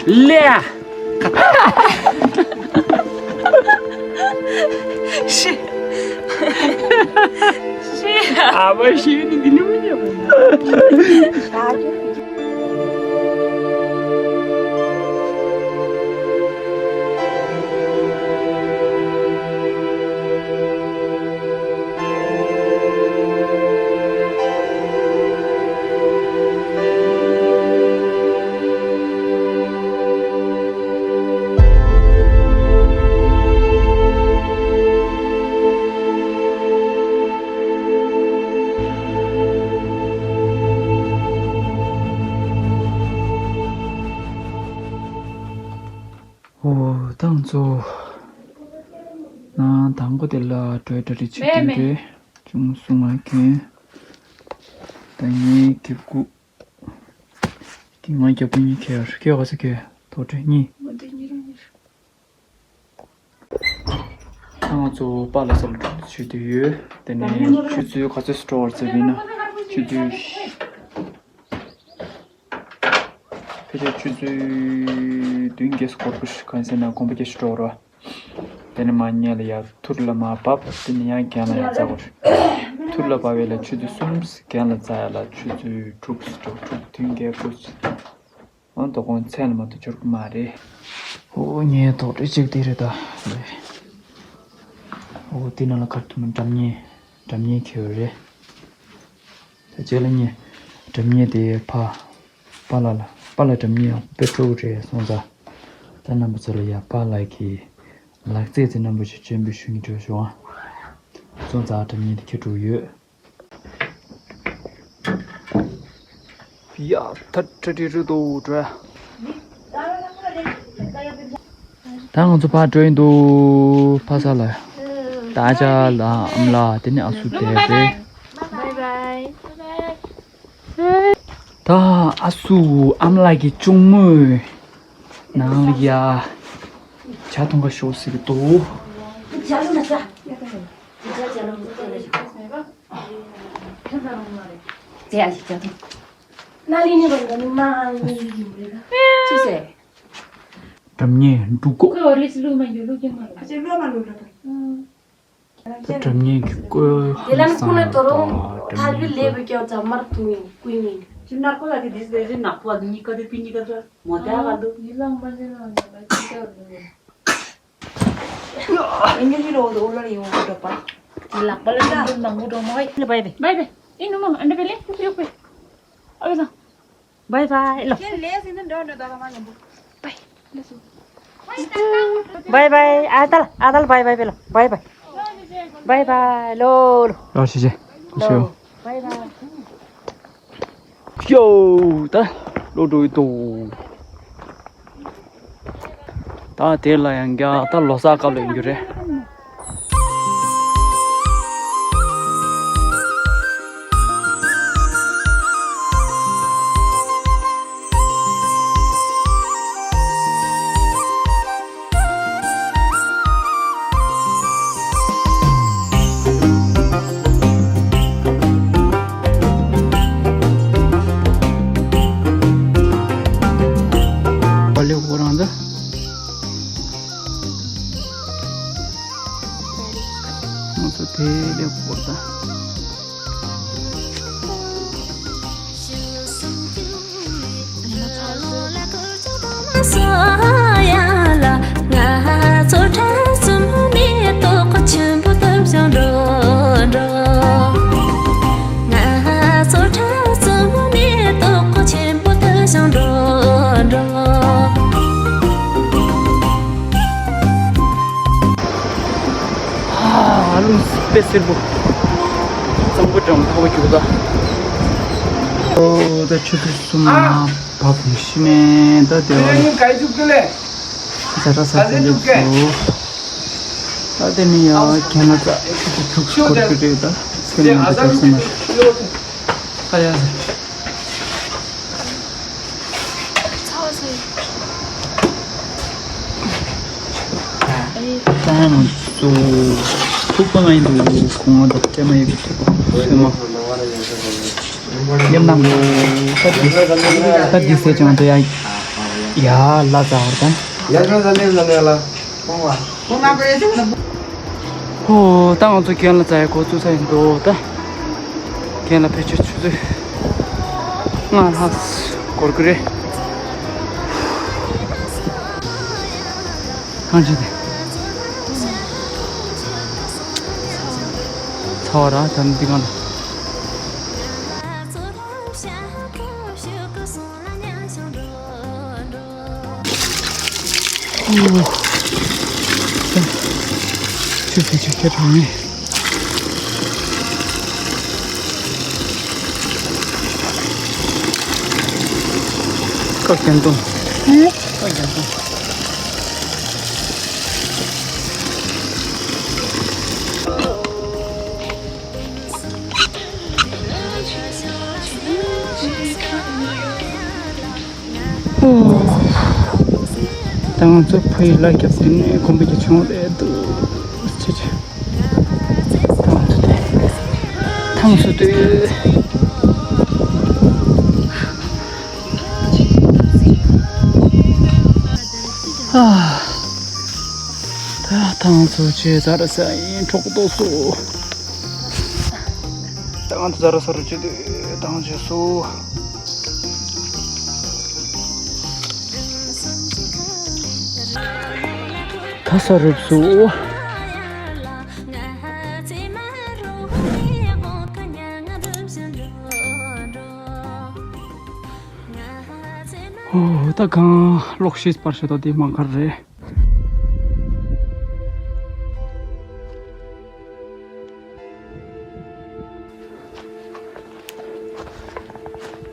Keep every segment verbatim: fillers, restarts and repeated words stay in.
ལེ། ཤི། ཤི། ཨ་མ་ཤི་ནི་འདི་ནི་མི་ཉམས། འོ། ད་ང་ཚོ་ནང་དང་པོ་དེ་ལ་འགྲོ་ཡ་གྲ་སྒྲིག་བྱེད་མཁན་རེད། ཅུང་སུ་ང་མཁན། ད་ངའི་སྐྱབས་ཁུ། ཀྱི་ང་རྒྱབ་ཀུན་གཉིས་ཁྱེར་ཁྱེར་ག་ཚོད་ཁྱེར་དོ་དྲི་གཉིས། ད་ང་ཚོ་པཱ་ལགས་ས་ལ་འགྲོ་ཆུ་དུས་ཡོད། དེ་ནས་ཆུ་ཚོད་ག་ཚོད་སུ་འགྲོ་བར་ཚེ་བིན་ན་ཆུ་དུས། ཕལ་ཆེར་ཆུ་ཚོད་བདུན་བརྒྱད་སྐོར་གྱི་གང་ཟེར་ན་དགོན་པ་རྒྱ་ཆུ་འགྲོ་བར་བ། དེ་ནས་མ་ཉལ་ལ་ཡར་ཐུར་ལ་མ་བབས། དེ་ནས་ཡང་རྒན་ལ་ཡར་འཛེགས་པར། ཐུར་ལ་བབས་པས་ལ་ཆུ་ཚོད་གསུམ། རྒན་ལ་འཛེགས་ཡ་ལ་ཆུ་ཚོད་དྲུག་དྲུག་བདུན་བརྒྱད་དགུ། འོན་ཏོ་དགོང་མཚན་ལ་མ་གཏོགས་འབྱོར་གི་མ་རེད། ཨོ་ངའི་དོག་དྲི་གཅིག་དེ་རེད་ད། ཨོ་དེ་ནང་ལ་ཁར་ཐུམ་སྒྲ་སྙན། སྒྲ་སྙན་ཁྱེར་རེད། ད་རྗེས་ལ་ངས་སྒྲ་སྙན་དེ་ཕ། པཱ་ལགས་ལ། པཱ་ལགས་སྒྲ་སྙན་ཡང་དཔེ་སྤྲོ་བོ་རེད་སོང་ཙང་། ད་རྣམ་པ་ཚོ་ལ་ཡ་པཱ་ལགས་ཀྱི་ལག་རྩལ་ཚེ་རྣམ་པ་ཞིག་སྤྱན་འབུལ་ཞུ་སྙིང་བྲོ་བྱུང་ཨ། སོང་ཙང་སྒྲ་སྙན་དེ་ཁྱེར་འགྲོ་གི་ཡོད། ཡ་ད་ཁྲ་ཁྲི་རི་དོ་འགྲོ། ད་ང་ཚོ་ཕར་འགྲོ་ཡིན་འདུག་ཕ་ས་ལ། ད་ཅག་ལ་ཨམ་ལགས་དེ་ནས་ཨ་སུ་དེ་རེད། བའི་བའི། ད་ཨ་སུ་ཨམ་ལགས་ཀྱི་གཅུང་མོས་ནང་ལ་ཡ་ཇ་འཐུང་ག་ཤོག་ཟེར་གི་འདུག་སྒྲ་སྙན་འབྲུག་སྒོ། ད་སྒྲ་སྙན་གྱི་སྐོར་ཧང་སང་དང་སྒྲ་སྙན་བའི་བའི། ཨེ་ནུ་མོ་ཨ་འདྲ་བའི་ལེ་ཡོག་པའི་ཡོག་པའི། ཨ་བའི་ད། བའི་བའི་ལོ། བའི་བའི། ཨ་ཏལ་ཨ་ཏལ་བའི་བའི་བའི་ལོ། བའི་བའི་ལོ་ལོ། ཡོ་ཤི་ཤི། ཤི་ཡོ། བའི་བའི། ཤི་ཡོ། ད་ལོ་འགྲོ་ཡི་འདུག་ད་དེ་ལ་ཡང་རྒྱ་ད་ལོ་གསར་སྐབས་ལ་ཡོང་རྒྱུ་རེད། པ་ལེ་ཁོ་རང་ད། ང་ཚོ་དེ་ལེ་ཁོ་ད། ཨ་ལུང་དཔེ་སེར་པོ། གཙང་པོ་འགྲམ་ཁ་བ་རྒྱུག་ད། ཨོ་ད་ཆུ་ཚོད་གསུམ་ན་བབས་ཤི་མེད་ད་དེ་བ། ཇ་ར་ས་ས་ལེབ་སོ། ད་དེ་ནི་ཡ་ཁྱེད་ན་ཙ་ཆུ་ཚོད་དྲུག་སྐོར་གྱི་རེད་ད། སེམས་ཡང་དེ་ལྟར་སེམས་མ་ཁ་ཡ་ཟེར། ད་ང་ཚོ་ཐུག་པ་ང་ཡིན་འདུག་ཁོང་ང་ད་ལྟ་མ་ཡོད་པའི་ཐུག་པ་ཚོད་མ་ཉམས་ནང་གོ། ད་འདི་ད་འདི་ཟེར་ཀྱང་དེ་ཡ། ཡ་ལ་ཙ་བར་དང་། ཡ་ཁ་ཟ་ནས་ཟ་ནས་ལ། ཁོང་བ། ཁོང་མ་པ་རེད་ཟེར་ན། ཧོ། ད་ང་ཚོ་རྒན་ལ་ཙ་ཡ་འགོ་བཙུགས་ས་ཡིན་འདུག་ད་རྒན་ལ་ཕལ་ཆེར་ཆུ་ཚོད་ལྔ་ལྷག་འགོར་གི་རེད། ཐང་ཆད་དེ། ཚ་བ་ར་ད་ནི་འདི་གང་ལ། ཆུ་ཕལ་ཆེར་ཁྱེར་ཐུབ་མེད། ཀ་རྒྱན་གཏོང་། ཀ་རྒྱན་གཏོང་། ད་ང་ཚོ་ཕ་ཡུལ་ལ་རྒྱབ་ནས་གོམ་པ་རྒྱག་བྱུང་རེད་འདུག་ཆེ་ཆེ། ད་ང་ཚོ་དེ་ཐང་སུ་དེ། ཨ། ད་ཐང་སུ་ཆེ་ཟ་ར་ས་ཡིན་གྲོགས་ཏོ་སུ། ད་ང་ཚོ་ཟ་ར་ས་རུ་ཆེ་དུས་ཐང་ཆེ་སུ། ད་ས་རུབ་སུ། ཨོ། ད་གང་གློག་ཤེས་པར་ཤོད་དོ་དེ་མ་གར་རེད།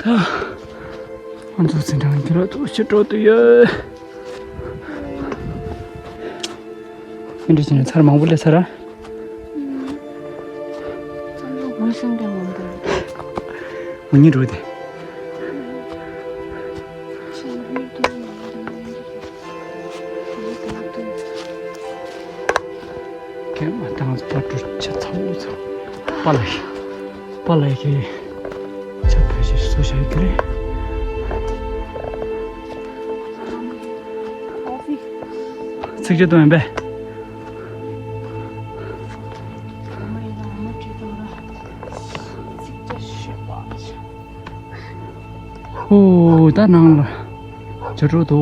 ད་ང་ཚོ་ཚན་ཁྲང་གི་ར་ཏུ་ཕྱི་དྲོ་དུ་ཡོད། ཨིན་དྲི་ཅན་ཚར་མང་པོ་ལས་ཚར་ར། ངོ་ཤེས་པའི་ངོ་འདུག་ངོ་ཉིད་འགྲོ་དེ། ཁྱེད་མ་ཏང་པ་ཀྲུ་ཆ་ཚ་བོ་ཚ། པ་ལ་ཡི། པ་ལ་ཡི་ཁྱེད། ཆ་ཕལ་ཆེར་སོ་ཤ་ཡི་ཁྱེད་རེད། ཚིག་ཆ་དོན་པས། ཧུ། ད་ནང་ལ་ཇོ་ཇོ་དོ།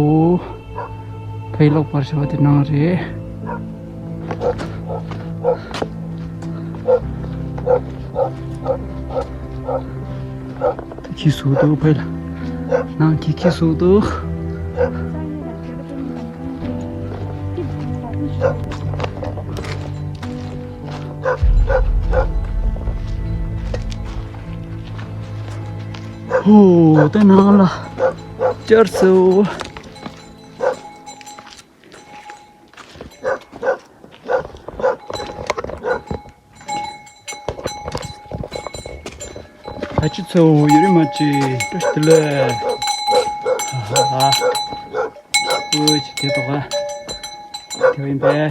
ཕའི་ལོག་པར་ཤ་བ་དེ་ནང་རེད། ད་ཁྱི་སུ་དོ་ཕའི་ལ། ནང་ཁྱི་ཁྱི་སུ་དོ། ཧོ། ད་ནང་ལ་བཅར་སོ། ད་ཅི་ཚོ་ཡུ་རི་མ་ཅི་ཏུ་ཏི་ལེ། ཧ་ཧ་ཧ། ཨོ་ཅི་དེ་ཏོ་ག་དེ་ཡིན་པས།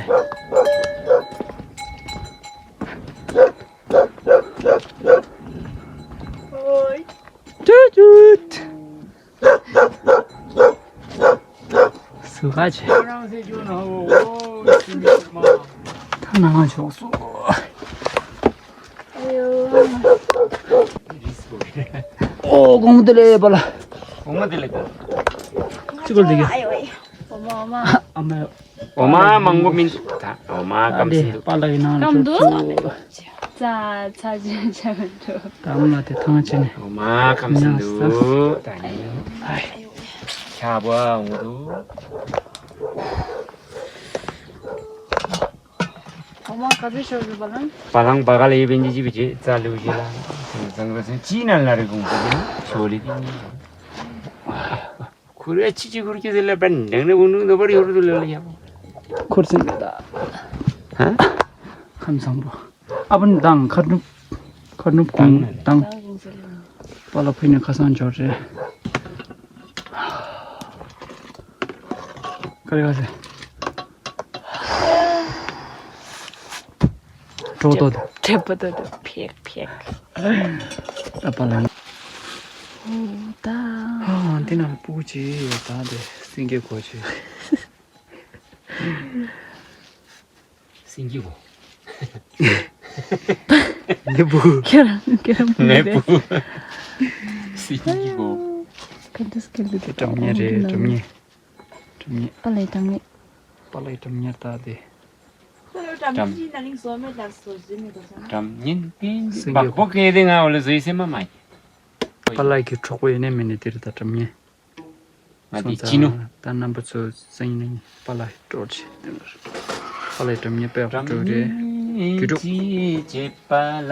ཨོ་ཡ། ཅུ་ཅུ། སུ་ག་ཆེ། ད་ནང་ཆོག་སུ། ཨོ་གོང་དེ་ལས་པ་ལ། གོང་མ་དེ་ལས་གོང་། ཅི་གོ་ལ་དེ་ག། ཨ་མ། འོ་མ་མང་པོ་མིན་འདུག་ད་འོ་མ་སྐམ་སིན་འདུག་པ་ལ་ཡིན་ན་སྐམ་འདུག་ཙ་ཙ་ཅི་ཅི་མི་འདུག་ད་འོ་མ་དེ་ཐང་ཆེ་ནས། འོ་མ་སྐམ་སིན་འདུག་ད་ནི་ཁྱ་བ་འོང་འདུག་འོ་མ་ག་ཚོད་ཤོར་ཡོད་པ་ལ། བ་ལང་བ་ག་ལ་ཡི་བེན་ཅི་ཅི་བི་ཅི་ཙ་ལུ་ཞེ་ལ། ཟང་ར་སེ་ཅི་ན་ལ་རི་གུང་ཁོ་ཅི་ན་ཤོ་ལི་ཏི། ཁུར་ཨེ་ཅི་ཅི་ཁུར་ཀྱི་ཟེར་ལ་པན་ནང་ནས་འུ་ནུ་ནོ་བར་ཡོར་དུ་ལ་ལ་ཡ། ཁུར་ཟིན་ད། ཧ། ཁམས་བཟང་པོ། ཨ་བུན་དང་ཁར་ནུབ། ཁར་ནུབ་གུང་དང་། པ་ལ་ཕུ་ནས་ཁ་སང་འབྱོར་རེད། ཀ་རེ་ཀ་རེ། གྲོགས་ཏོ། དྲེད་པ་ཏོ་ཏོ་ཕེག་ཕེག་ད་པ་ལ། ཨོ་ད། ཧ་འདི་ནང་སྤུ་གུ་ཅིག་ཡོད་ད་དེ། སེང་གེ་གོ་ཆེ། སེང་གེ་གོ། ནེ་བུ། ཁྱེད་རང་ཁྱེད་རང་བུ་ནེ་རེད། བུ། སེང་གེ་གོ། ག་འདྲ་སྐད་འདི་དེ་སྒྲ་སྙན་རེད། སྒྲ་སྙན། སྒྲ་སྙན། པ་ལའི་སྒྲ་སྙན། པ་ལའི་སྒྲ་སྙན་ད་དེ། སྒྲ་སྙན་ཏན་ཏན་སེང་གེ་སྦག་སྦོ་སྐད་དེ་ང་འོ་ལ་བཟོས་སེམས་མ་མ་ཡིན། པ་ལའི་གི་གྲོགས་པོ་ཡིན་ནའི་མིན་ནའི་དེ་རེད་ད་སྒྲ་སྙན། ང་དེ་ཅི་ནུ། ད་རྣམ་པ་ཚོ་སེང་ནི་པ་ལའི་སྤྲོ་ཆེ་དེ་འདྲ། པ་ལའི་སྒྲ་སྙན་དཔེ་ཡག་པོ་སྤྲོ་རེད། དེ་འདྲ། པ་ལ་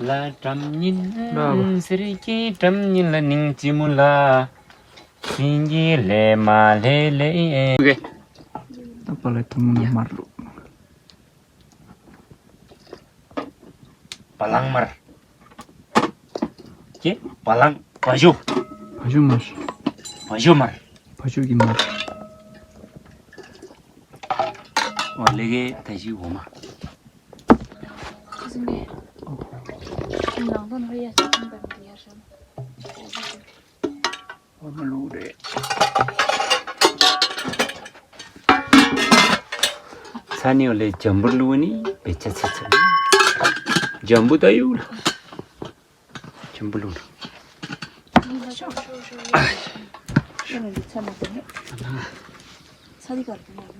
ལ་སྒྲ་སྙན་ལ་བ། ཟེར་གྱི་སྒྲ་སྙན་ལ་སྙིང་རྗེ་མོ་ལ། སེང་གེ་ལས་མ་ལས་ལས། ད་པ་ལའི་ཐུང་ངུ་ན་མར་བླུགས། བ་ལང་མར། ཀྱེ། བ་ལང་། བ་ཞོ། བ་ཞོ་མར། བ་ཞོ་མར། བ་ཞོ་གི་མར། འོ་ལེ་གེ་ད་ཞི་འོ་མ། ཁ་སང་ངས་ཁྱིམ་ནང་དུ་ནོར་ཡ་ཆ་ཚང་དང་འདི་ཡ་ཧྲན། འོ་མ་བླུགས་རེད། ས་ནི་འོ་ལེ་འཇམ་པོ་བླུགས་ནི་བེད་སྤྱད་ཚེ་ཚེ། འཇམ་པོ་ད་ཡོད་ལ། འཇམ་པོ་བླུགས་རེད། ཚ་ལི་གར་དུ་ཡོད།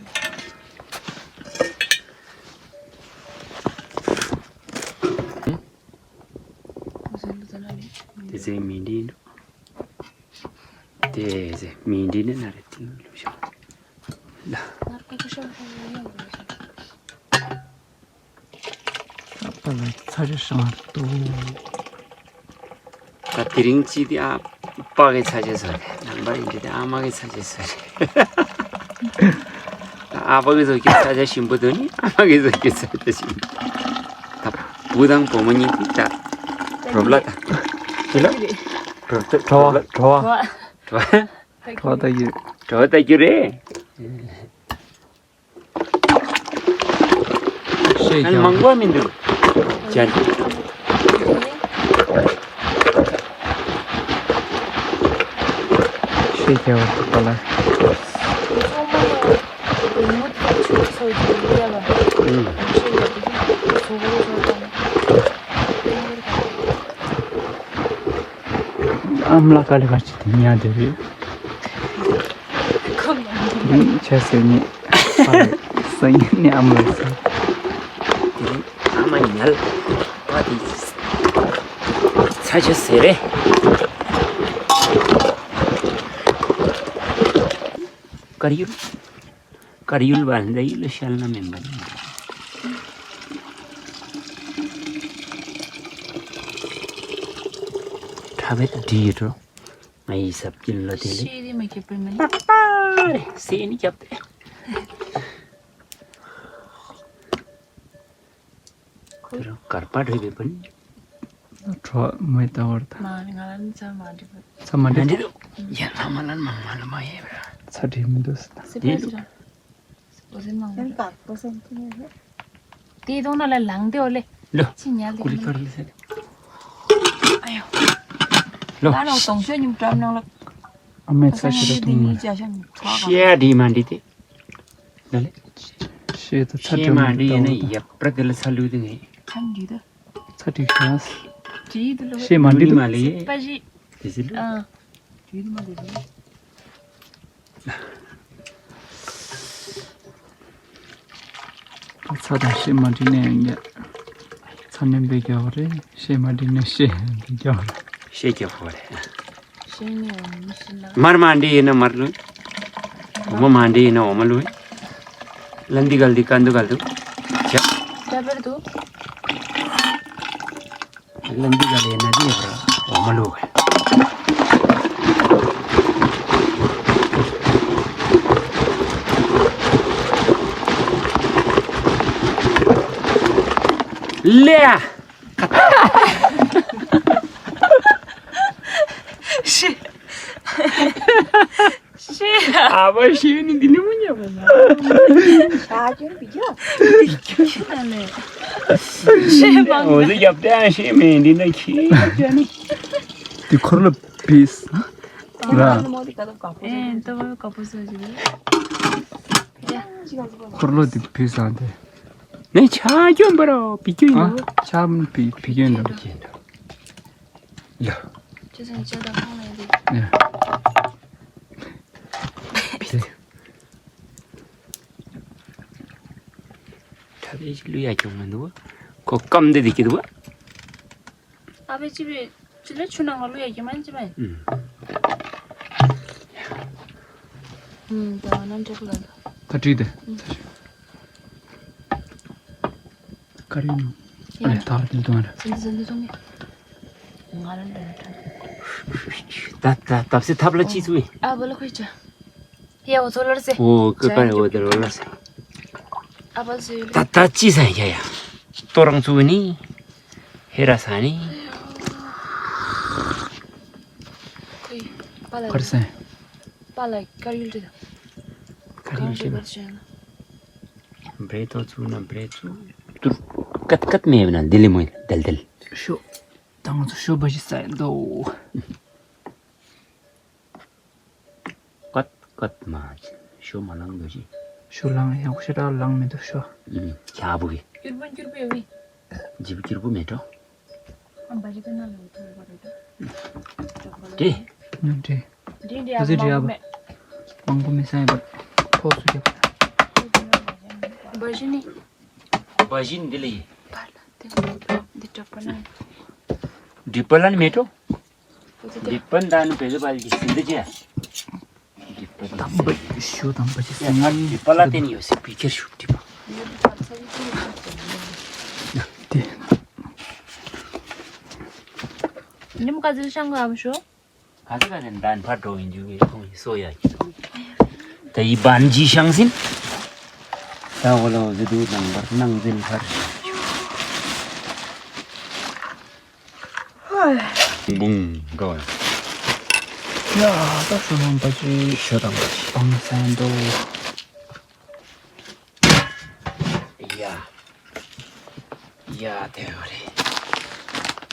དེ་ཚེ་མི་འདི་འདུག་དེ་ཚེ་མི་འདི་ནི་ན་རེ་ཏིང་ལུ་ཤོག་ལ། པ་ལ་ཚ་ཆ་ཤང་ཏུ། ད་དེ་རིང་ཅི་དེ་ཨ་ཕ་གི་ཚ་ཆ་ཟ་རེད། ནང་པ་ཡིན་དེ་ཨ་མ་གི་ཚ་ཆ་ཟ་རེད། ཨ་ཕ་གི་བཟོ་རྒྱུ་ཚ་ཆ་ཞིམ་པོ་འདུག་ནི་ཨ་མ་གི་བཟོ་རྒྱུ་ཚ་ཆ་ཞིམ་པོ། ད་བུ་དང་བུ་མོ་གཉིས་ཀྱི་ད་རོབ་ལ་ད་ཅི་ལ་རོབ་ད་རོབ་ལ་བྲོ་བ་བྲོ་བ་བྲོ་བ་ད་རྒྱུ་བྲོ་བ་ད་རྒྱུ་རེད། ཤེས་ཀྱང་མང་པོ་མི་འདུག་ཅན། ཤེས་ཀྱང་བ་ཐུབ་པ་ལ། ཨམ་ལ་ཀ་ལི་ཀ་ཅི་དེ་ཉལ་དེ་རེད། ཁམ་ལ་ཆ་སེ་ནི་ཨ་ལ་སང་ཉིན་ནི་ཨམ་ལ་སེ། དེ་རིང་ཨ་མ་ཉལ་པ་དེ་ཚ་ཆ་སེ་རེད། དཀར་ཡོད། དཀར་ཡོལ་བ་འདི་ཡིད་ལ་ཤར་ན་མིན་པ་ནི། ཁྲ་བེད་བྲིས་འགྲོ། ང་ཡི་ཟབ་ཀྱིན་ལོ་དེ་ལས། ཤེས་རི་མ་ཁྱེད་པོའི་མིན། པག་པ་རེད་སེ་ནི་རྒྱབ་སྟེ། དེ་རུ་གར་པ་རེད་པས་པ་ནི། གྲོགས་མོའི་ལྟ་བར་ད། མ་ང་ལ་ནི་ཚ་མ་འགྲིག་པ། ཚ་མ་འགྲིག་འགྲིག་ཡ་ལྷ་མ་ལན་མ་མ་ལ་མ་ཡེ་བ། ཚ་འགྲིག་མི་འདུག་ཟེར་ད། སི་པ་སི་ར། འོ་ཟེར་མ་མ་ར། དེའི་ཐོག་ན་ལ་ལང་དེ་འོ་ལེ། ལོ། ཅི་ཉལ་དེ་ཀུ་ལི་ཀར་ལི་ཟེར། ཨ་ཡོ། ལོ། ད་ནང་དོང་ཤོས་ཉིམ་བཀྲམ་ནང་ལ། ཨ་མའི་ཚ་ཤི་ར་ཐུང་མ། ཤེས་ཡ་འགྲིག་མ་འགྲིག་དེ། ལ་ལེ། ཤེས་ད་ཚ་ཤེས་མ་འགྲིག་མ་འགྲིག་ཡིན་ན་ཡབ་པྲ་དེ་ལ་ཚ་ལུས་དེ་ངེས། ཁམ་འགྲིག་ད། ཚ་འགྲིག་ཤག་ཇི་དུ་ལོ། ཤེས་མ་འགྲིག་འདུག་མ་ལེ། པ་ཞི། དེ་ཟེར་ལུ། ཨ། ཇི་དུ་མ་དེ་ཟེར། ཚ་དང་ཤེས་མ་འགྲིག་ནས་ཡང་ཉལ། ཚ་ནན་པའི་རྒྱལ་བ་རེད། ཤེས་མ་འགྲིག་ནས་ཤེས་རྒྱལ་བ་རེད། ཤེས་རྒྱལ་བ་རེད། ཤེས་ནས་འོ་མི་ཤེས་ན། མར་མ་འདྲི་ཡིན་ན་མར་ལུས། འོ་མ་མ་འདྲི་ཡིན་ན་འོ་མ་ལུས། ལ་འདི་ག་ལ་འདི་ག་འདུག་ག་འདུག་ཅ། ཅ་བེར་འདུག་ལ་འདི་ག་ལ་ཡིན་ན་འདི་ཡོད་པར་འོ་མ་ལུས། ལེ། ཤི། ཤི། ཨ་བ་ཤི་ནི་འདི་ནི་མོ་ཉམས་ན། ཤ་ཅུན་པི་ཇོ། ཤི་མང་། འོ་ཟི་རྒྱབ་དེ་ཨ་ཤི་མེ་འདི་ན་ཁྱི་རྒྱབ་དེ་ནི། དེ་འཁོར་ལོ་པིས། ཁོར་ལོ་དེ་ཕུལ་སོང་སྟེ། ནས་ཆ་སྐྱོན་པ་རོ་བི་ཀྱུ་ཨ། ཡིན་ཆ་མིན་བི་བི་ཀྱུ་ཡིན་འགྲོ། ཡ། ཁྱེད་ཚོ་ཅག་དང་ཁོང་ལ་ཡིན། ཡ། ད་དེ་ཅི་ལུས་ཡ་ཁྱོང་མི་འདུག་ཁོ་སྐམ་དེ་དེ་ཀྱི་འདུག་ཨ་ཕའི་ཅི་བས་ཅི་ལས་ཆུ་ནང་ལ་ལུས་ཡ་ཁྱོང་མ་ཅི་མ་ཡིན། ཨུམ། ད་ང་ནམ་འགྲིག་ལ། ད་བྲིས་ཏེ། ཀ་རི་ནང་། ཨ་ལས་ཐག་རིང་དུ་འདུག་ཨ་ར། ཟིན་ཟིན་དུ་སོང་ངས། ང་རང་འདྲ་འདྲ། ད་ད་ད་སེ་ཐབ་ལ་ཅི་ཚུགས་ཨ་བ་ལ་ཁོས་ཅ། ཡ་འོ་ཚོ་ལར་སེ། ཨོ་ཀ་ཀ་རེ་འོ་དེ་རོ་ལར་སེ། ཨ་བ་ཟེ་ཡོད་ད་ད་ཅི་ས་ཡ་ཡ། ཏོ་རང་ཚུགས་ནི། ཧེ་ར་ས་ནི། ཁོས་པ་ལ་ཁར་སེ། པ་ལ་ཀར་ཡུལ་དེ། ཀར་ཡུལ་ཞེས་པ། བྲེ་ཏོ་ཚུགས་ན་བྲེ་ཚུགས། ཏུར་ཀད་ཀད་མེད་ན་དེ་ལི་མོ་དལ་དལ། ཤོ། ད་ང་ཚོ་ཤོ་བ་ཞིག་ས་ཡིན་དོ། ཀད་ཀད་མ། ཤོ་མ་ལང་དོ་ཞིག་ཤོ་ལང་ཡག་པོ་ཞེ་དྲག་ལང་མི་འདུག་ཤོ། ཁྱ་བུ་གི། སྐྱུར་པོ་སྐྱུར་པོ་ཡོད་གི། ཇི་བུ་སྐྱུར་པོ་མེད་འགྲོ། ཨ་བ་ཞིག་ཏུ་ན་ལ་ཐོ་བ་རེད། ཏེ། ནུ་འདྲེ། འདི་འདྲེ་ཨ་ཟི་འདྲེ་ཨ་བ། མང་པོ་མེད། མང་པོ་མེད་ས་ཡིན་པ། ཕོ་སུ་རྒྱབ། བ་ཞིག་ནི། བ་ཞིག་འདི་ལ་ཡིན། འདི་གྲོགས་པོ་ན། འདི་པ་ལ་ནི་མེད་འགྲོ། འདི་པ་འདའ་ནི་བེ་གི་པ་ལ་གི་སིན་འདི་ཅེ། འདི་པ་དམ་པ་ཞུ་དམ་པ་ཅི་སིན། འདི་པ་ལ་བརྟེན་ཡོད་སི་པི་ཁེར་ཞུ་འདི་པ། དེ། ཉིམ་ག་ཟིལ་ཤང་ག་མ་ཞུ། ག་ཟི་ག་ཟི་འདན་ཕར་འགྲོ་ཡིན་རྒྱུ་གི་ཁོང་གི་སོ་ཡ་གི། ད་ཡི་བན་ཇི་ཤང་སིན། ད་འོ་ལོ་ཟི་དུ་དང་བར་སྣང་འཛིན་ཕར། ཧོ། འབུང་འགྲོ་ཡ། ཡ་ད་ཤོ་དམ་པ་ཅི་ཤོ་དམ་པ་ཅི་སྤང་སན་འགྲོ། ཡ། ཡ་དེ་ཡོད་རེད།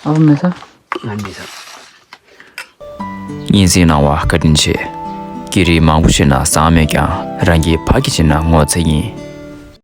ཨ་མེ་ས། ང་མེ་ས། སྙན་སེང་གནང་བ་བཀའ་དྲིན་ཆེ། སྐད་རིགས་མང་པོ་ཤེས་ན་བཟང་མེད་ཀྱང་རང་གི་ཕ་གི་བྱས་ན་ངོ་ཚ་ཡིན།